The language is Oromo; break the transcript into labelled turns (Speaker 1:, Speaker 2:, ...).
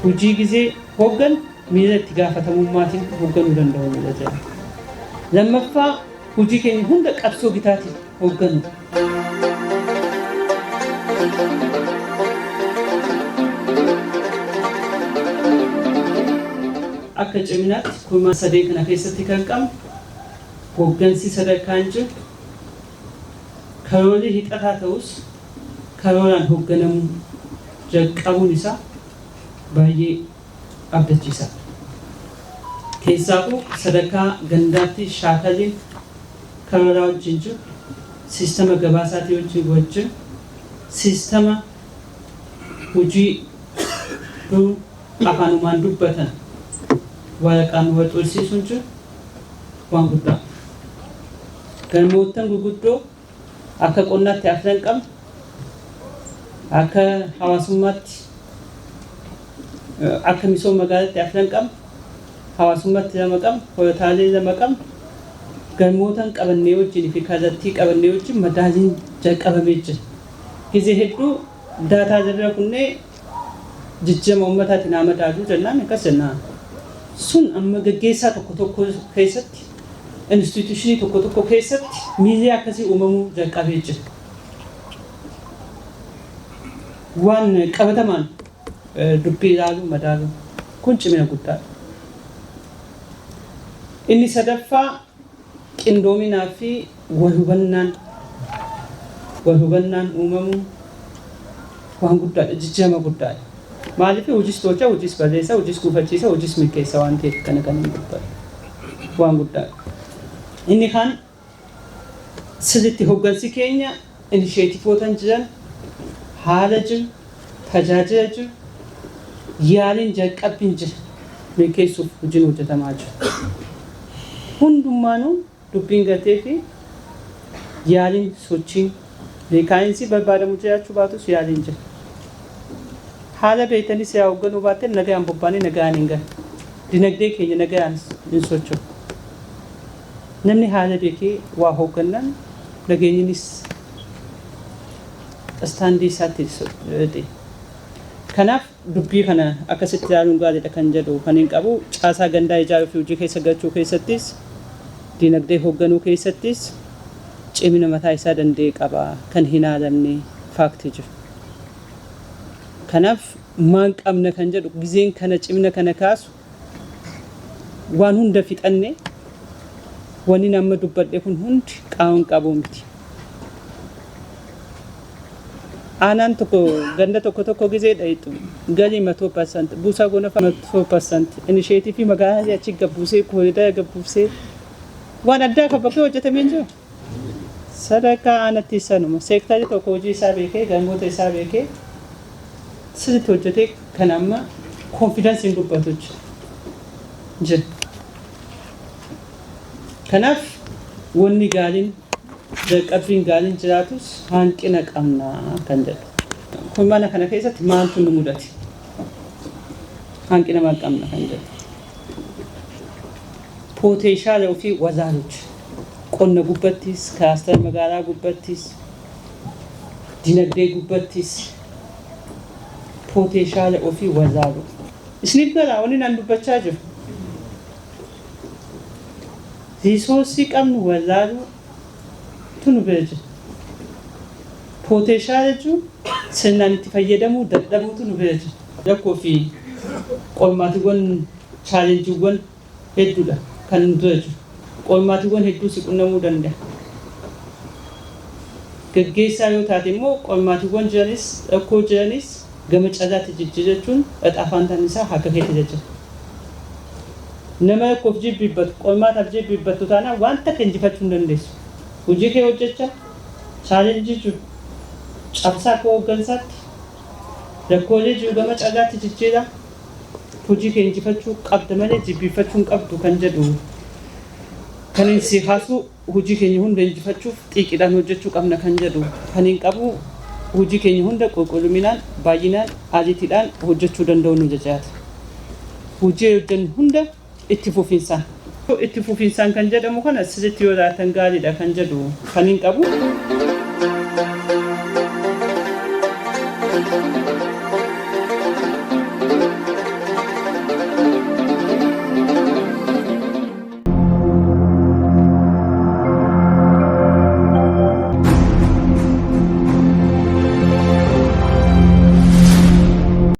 Speaker 1: Hojii gizee hooggan miira itti gaafatamummaatiin hoogganuu danda'u nurra jira. Lammaffaa, hojii keenya hunda qabsoo gitaatiin hoogganu. Akka ciminaatti kurmaan sadeen kana keessatti kan qabnu hooggansi sadarkaan jiru karoorri hixataa ta'us karooraan hoogganamuu jalqabuun isaa baay'ee abdachiisaadha. Keessaafuu sadarkaa gandaatti shaakalliin karooraa wajjin jiru, siistama gabaasaatii wajjin, siistama hojii dur afaanumaan dubbatan waraqaan wal xursiisuun jiru waan guddaa. Galmoottan gurguddoo akka qonnaatti afran qabna, akka hawaasummaatti, akka misooma magaalaatti afran qabna, hawaasummaatti lama qabna, horataalee lama qabna. Galmootan qabannee wajjin fi kallattii qabannee wajjin madaaliin jalqabamee jira. Gizee hedduu daataa jabira kunnee jijjiirama uummataatiin haa madaaluu jennaan akkas jennaan. Sun amma gaggeessaa tokko tokko keessatti, instituushinii tokko tokko keessatti miirri akkasii uumamuu jalqabee jira. Waan qabatamaan dubbii ilaaluu madaaluu kun cimina guddaadha. Inni sadaffaa, qindoominaa fi wal hubannaan uumamuu waan guddaadha, jijjiirama guddaadha. Maaliif? Hojiis tolcha, hojiis barreessa, hojiis gufachiisa, hojiis milkeessa waan ta'eef kana kan inni dubbatu waan guddaadha. Inni kaan sirriitti hoggansi keenya inisheetifootan jiran, haala jiru, tajaajila jiru, yaaliin jalqabbiin jira milkeessuuf hojiin hojjetamaa jira. Hundummaanuu dubbiin gatee fi yaaliin sochiin milkaa'insi barbaadamu jiraachuu baatus yaaliin jira. Haala beektanii siyaa hoogganuu baatteen nagayaan bobbaanee nagayaan hin galu. Dinagdee keenya nagayaan hin socho'u. Namni haala beekee waa hooggannaan nageenyinis istaandii isaatti ta'e. Kanaaf dubbii kana akkasitti ilaaluun gaariidha kan jedhu kan hin qabu. Caasaa gandaa ijaaruu fi hojii keessa galchuu keessattis, dinagdee hoogganuu keessattis cimina mataa isaa danda'e qaba kan hin haalamne faaktii jiru. Kanaaf maal qabna kan jedhu gizeen kana cimina kana kaasu waan hunda fixanne wanni nama dubbadhe kun hundi qaawwan qabu miti. Aanaan tokko ganda tokko tokko gizee dhayitu galii 100%, buusaa gonofaa 100%, inisheetifii magaalaa achi gabbuusee, kooriidara gabbuusee waan addaa kan bakkee hojjetamee hin jiru. Sadarkaa aanatti sanuma seektarri tokko hojii isaa beekee, galmoota isaa beekee sirriitti hojjetee kan amma konfidansiin dubbatu jira. Kanaaf wanni gaariin, jalqabbiin gaariin jiraatus hanqina qabna kan jedhu. Kun mana kana keessatti maaltu nu mudate? Hanqina maal qabna kan jedhu. Pooteenshaala ofii wallaaluuti. Qonna gubbattis, kilaastara magaalaa gubbattis, dinagdee gubbattis pooteenshaala ofii wallaalu. Isiniif galaa wanni naan dubbachaa jiru? Riisoorsii qabnu wallaaluu tu nu bira jira. Pooteenshaala jechuun sirnaan itti fayyadamuu dadhabuutu nu bira jira. Rakkoo fi qormaatiiwwan, chaalenjiiwwan hedduudha kan nu dura jiru. Qormaatiiwwan hedduu si qunnamuu danda'a. Gaggeessaa yoo taate immoo qormaatiiwwan jiranis, rakkoo jiranis gama carraatti jijjiirrachuun xaafaan isaa harka keetti jira. Nama rakkoof jilbiibbatu, qormaataaf jilbiibbattu taanaan waan takka injifachuu hin dandeessu. Hojii kee hojjechaa, chaalenjii jiru cabsaa akka hooggansaatti rakkoolee jiru gama carraatti jijjiiraa hojii kee injifachuu qabda malee jilbiiffachuu hin qabdu kan jedhu kan hin si haasuu. Hojii keenya hunda injifachuuf xiiqiidhaan hojjechuu qabna kan jedhu kan hin qabu. Hojii keenya hunda qulqullinaan, baay'inaan, ariitiidhaan hojjechuu danda'u nu jajaata. Hojii hojjennu hunda itti fufinsaan. Itti fufinsaan kan jedhamu kana sirriitti yoo laatan gaariidha kan jedhu kan hin qabu.